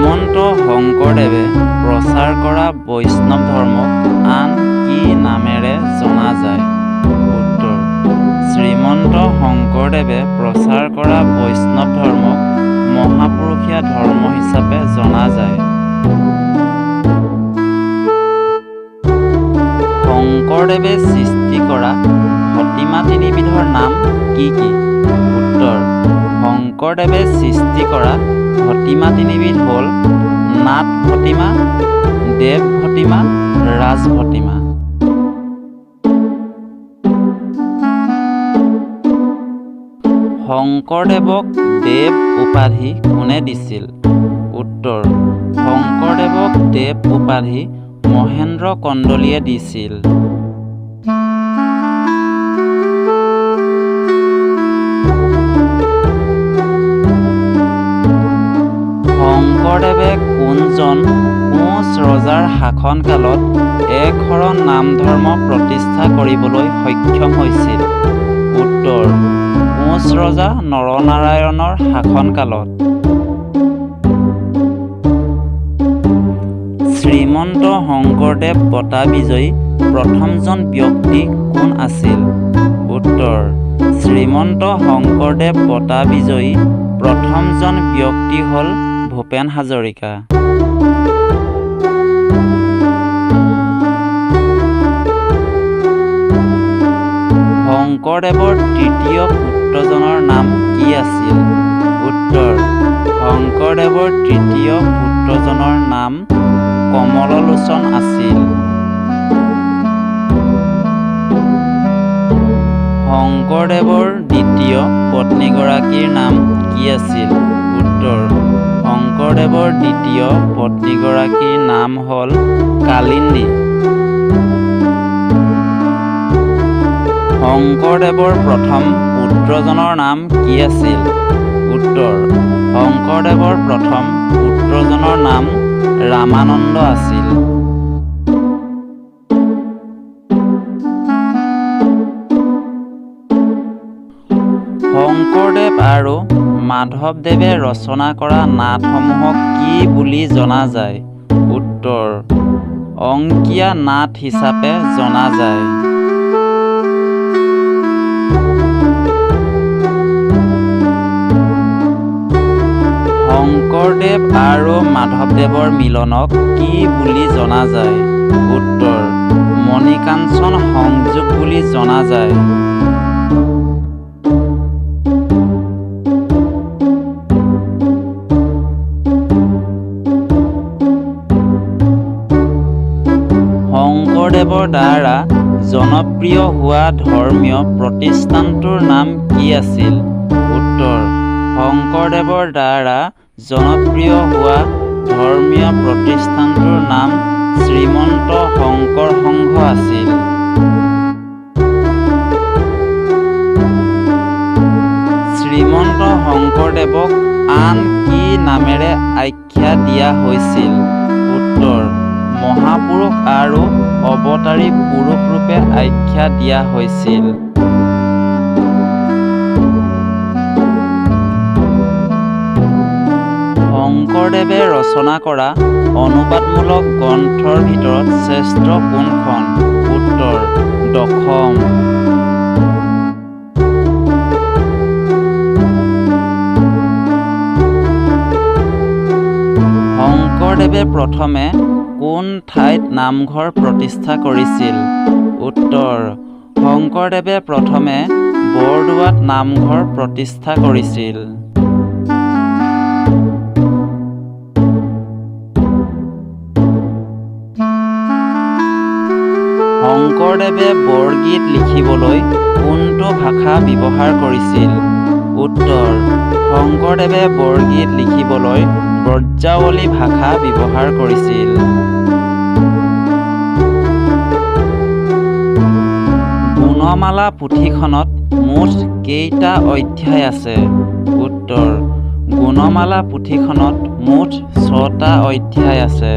শ্ৰীমন্ত শংকৰদেৱে প্ৰচাৰ কৰা বৈষ্ণৱ ধৰ্মক আন কি নামেৰে জনা যায়? উত্তৰ: শ্ৰীমন্ত শংকৰদেৱে প্ৰচাৰ কৰা বৈষ্ণৱ ধৰ্মক মহাপুৰুষীয়া ধৰ্ম হিচাপে জনা যায়। শংকৰদেৱে সৃষ্টি কৰা ভটিমা তিনিবিধৰ নাম কি কি? উত্তৰ: শংকৰদেৱে সৃষ্টি কৰা ভটিমা তিনিবিধ হ'ল নাট ভটিমা, দেৱ ভটিমা, ৰাজ ভটিমা। শংকৰদেৱক দেৱ উপাধি কোনে দিছিল? উত্তৰ: শংকৰদেৱক দেৱ উপাধি মহেন্দ্ৰ কন্দলীয়ে দিছিল। শংকৰদেৱে কোনজন কোঁচ ৰজাৰ শাসনকালত একশৰণ নামধৰ্ম প্ৰতিষ্ঠা কৰিবলৈ সক্ষম হৈছিল? উত্তৰ: কোঁচ ৰজা নৰনাৰায়ণৰ শাসনকালত। শ্ৰীমন্ত শংকৰদেৱ বঁটা বিজয়ী প্ৰথমজন ব্যক্তি কোন আছিল? উত্তৰ: শ্ৰীমন্ত শংকৰদেৱ বঁটা বিজয়ী প্ৰথমজন ব্যক্তি হ'ল ভূপেন হাজৰিকা। শংকৰদেৱৰ তৃতীয় পুত্ৰজনৰ নাম কি আছিল? উত্তৰ: শংকৰদেৱৰ তৃতীয় পুত্ৰজনৰ নাম কমললোচন আছিল। শংকৰদেৱৰ দ্বিতীয় পত্নীগৰাকীৰ নাম কি আছিল? উত্তৰ: শংকৰদেৱৰ দ্বিতীয় পত্নীগৰাকীৰ নাম হ'ল কালিন্দী। শংকৰদেৱৰ প্ৰথম পুত্ৰজনৰ নাম কি আছিল? উত্তৰ: শংকৰদেৱৰ প্ৰথম পুত্ৰজনৰ নাম ৰামানন্দ আছিল। শংকৰদেৱ আৰু মাধৱদেৱে ৰচনা কৰা নাটসমূহক কি বুলি জনা যায়? উত্তৰ: অংকীয়া নাট হিচাপে জনা যায়। শংকৰদেৱ আৰু মাধৱদেৱৰ মিলনক কি বুলি জনা যায়? উত্তৰ: মণিকাঞ্চন সংযোগ বুলি জনা যায়। শংকৰদেৱৰ দ্বাৰা জনপ্ৰিয় হোৱা ধৰ্মীয় প্ৰতিষ্ঠানটোৰ নাম কি আছিল? উত্তৰ: শংকৰদেৱৰ দ্বাৰা জনপ্ৰিয় হোৱা ধৰ্মীয় প্ৰতিষ্ঠানটোৰ নাম শ্ৰীমন্ত শংকৰ সংঘ আছিল। শ্ৰীমন্ত শংকৰদেৱক আন কি নামেৰে আখ্যা দিয়া হৈছিল? উত্তৰ: মহাপুৰুষ আৰু অৱতাৰী পুৰুষৰূপে আখ্যা দিয়া হৈছিল। শংকৰদেৱে ৰচনা কৰা অনুবাদমূলক গ্ৰন্থৰ ভিতৰত শ্ৰেষ্ঠ কোনখন? উত্তৰ: দশম। শংকৰদেৱে প্ৰথমে কোন ঠাইত নামঘৰ প্ৰতিষ্ঠা কৰিছিল? উত্তৰ: শংকৰদেৱে প্ৰথমে বৰদোৱাত নামঘৰ প্ৰতিষ্ঠা কৰিছিল। শংকৰদেৱে বৰগীত লিখিবলৈ কোনটো ভাষা ব্যৱহাৰ কৰিছিল? উত্তৰ: শংকৰদেৱে বৰগীত লিখিবলৈ ব্ৰজাৱলী ভাষা ব্যৱহাৰ কৰিছিল। গুণমালা পুথিখনত মুঠ কেইটা অধ্যায় আছে? উত্তৰ: গুণমালা পুথিখনত মুঠ ছটা অধ্যায় আছে।